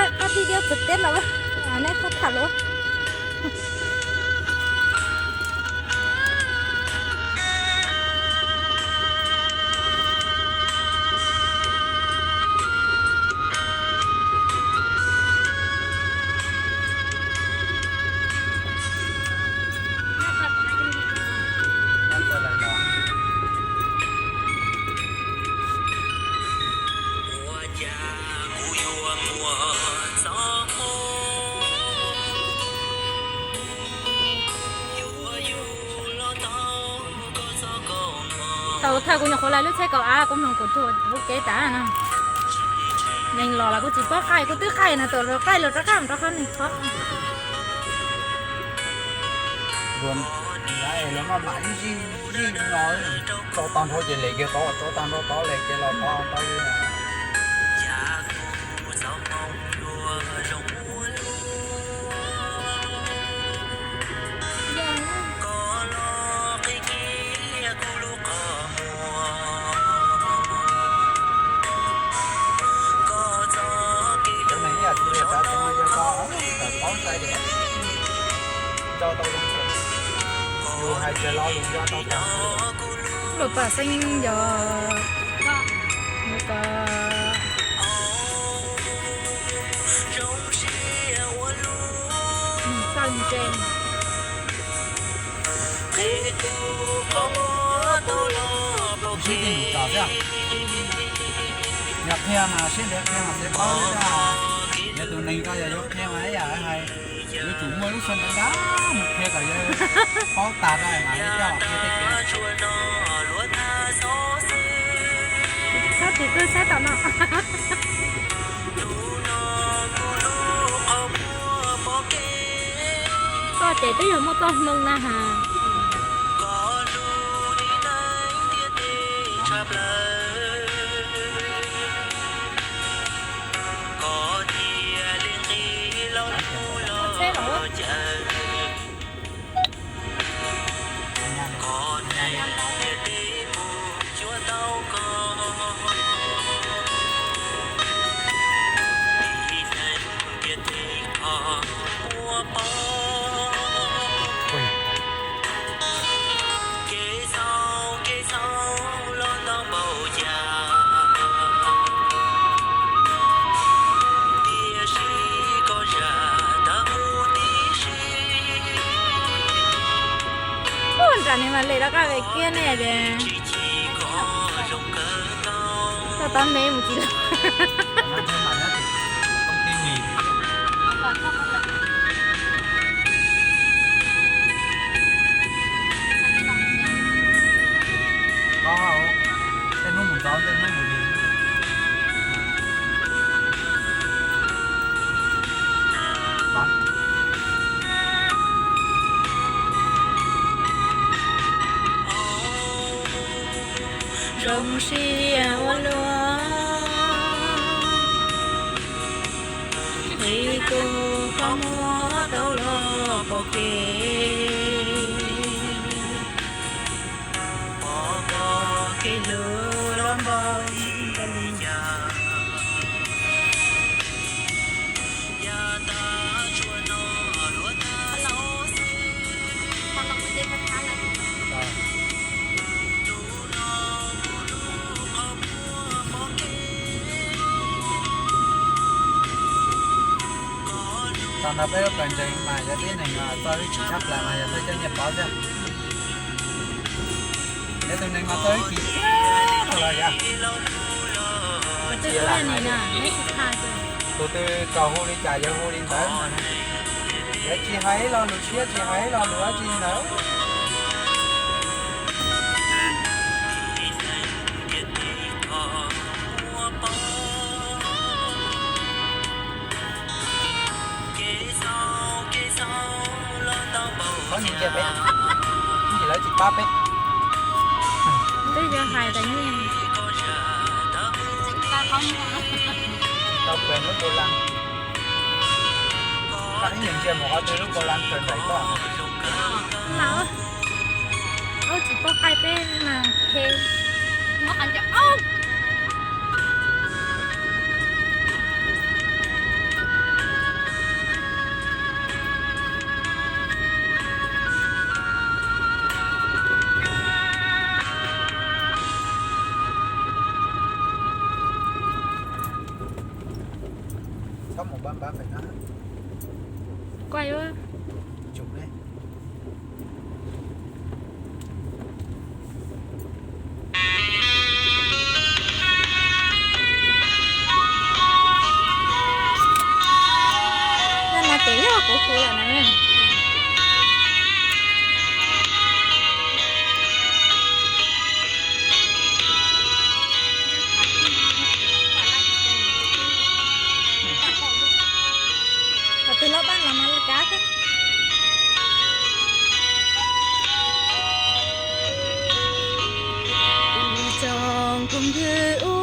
Koj tib diab txawv teb no, nej txhob tham lawm. Tau thawj kuv nyuam qhuav laij lub tsheb kaum av kuv mloog kuv tuaj pub kev tas no. Neeg los los kuv tsis paub qaij, kuv twb qaij no, tuaj los qaij los rov qab mus rau qhov neeg qhov. Los maj mam ib zig ib zig no, tso tag nrho ces lem kiag tod, tso tag nrho tod lem kiag los tod tau li. Luag pam xeeb yog ko txaj ntse. Sib tij num tom thiab. Yog qhia mas sib ntiav qhia mas xav paub thiab. Yog tus neeg ko yog yuav qhia mas ib yam hais, yuav tsum muaj lub xyoo ntev ntev mus qhia kom yawg paub tas rau mas li coj qhia tej kev. Txhob tis twb saib tom no. Koj ces twb yog muaj txoj hmoo na has. Tsheb los. Ua nram ne mas lem rov qab ve kiag ne ces. Tau tau me mus tsis tau. Tej hnub mus ntxov, tej hnub mus lig. Zoo siab ua luaj, nqis tus qhov muag tau los pom kev, pom kev hlub los npaum li cas. Tau ntawd peb lub kawm ntseeg mas yog tib neeg txo wb tsis tshaj plaws mas yog thawj coj nyiaj pov thiab. Yog tus neeg mas txo wb tsis tshaj los yog. Tus twg txaus hu li cas yog hu li ntawd. Yog tsis hais lo lus tshiab tsis hais lo lus dab tsi ntawd. Qhov ntawd ntsia peb, ntsia lawv tsis pab peb. Twb yuav hais tas nyiaj. Tau pem lub npau laj. Koj ib nyuag ntsia mus qhov twg lub npau laj tawm nraim koj. Lam, ub tsis paub qaij peb mas phem. Muab qhov ncauj. Koj mus npab npab pem no. Kuaj yuav tsum ne. Yog no ces yog kuv hu lawm na. Tus loj pab no mas laj kab xwb. Tus tsoom phooj ywg